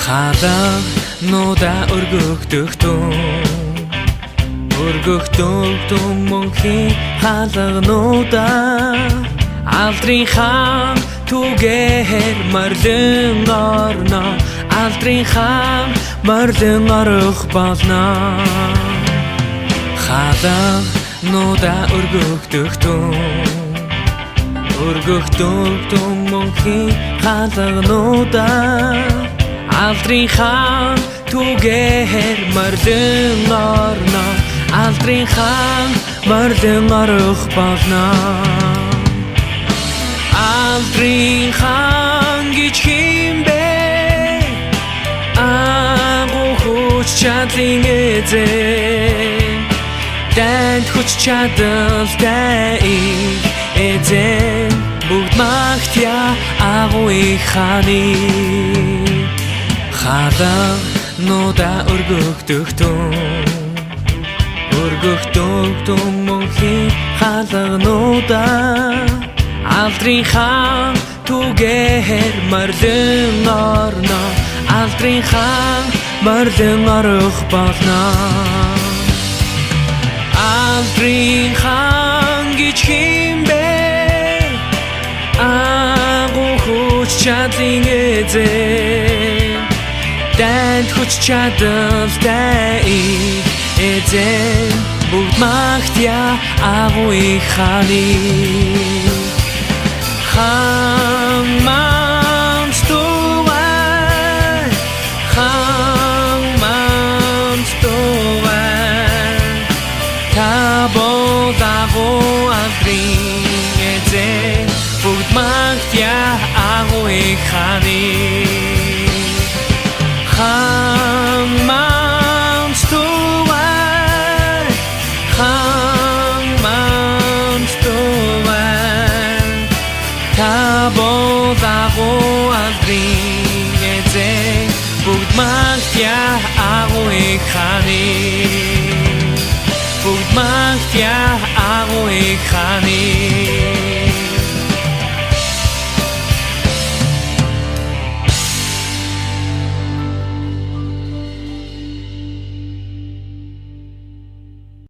Хаалгануудаа өргөгдөх түн, өргөгдөх түн мөнхийн хаалгануудаа. Алдрын хаан түгээр морилон орно, алдрын хаан морилон орох болно. Хаалгануудаа өргөгдөх түн, өргөгдөх түн мөнхийн хаалгануудаа. Алдрын хаан түгээр морилон орно, алдрын хаан морилон орох болно. Алдрын хаан гэж хэн бэ? Агуу хүч чадлын эзэн, дайнд хүч чадалтай их эзэн, бүгд магтъя агуу их хааны. Хаалгануудаа өргөгдөх түн, өргөгдөх түн мөнхийн хаалгануудаа. Алдрын хаан түгээр морилон орно, алдрын хаан морилон орох болно. Алдрын хаан гэж хэн бэ? Агуу хүч чадлын эзэн, дайнд хүч чадалтай их эзэн, бүгд магтъя агуу их хааны. Хаан манд тугай, хаан манд тугай, та бол агуу алдрын эзэн, бүгд магтъя агуу их хааны. Хаан манд тугай, хаан манд тугай, та бол агуу алдрын эзэн, бүгд магтъя агуу их хааны. Бүгд магтъя агуу их хааны.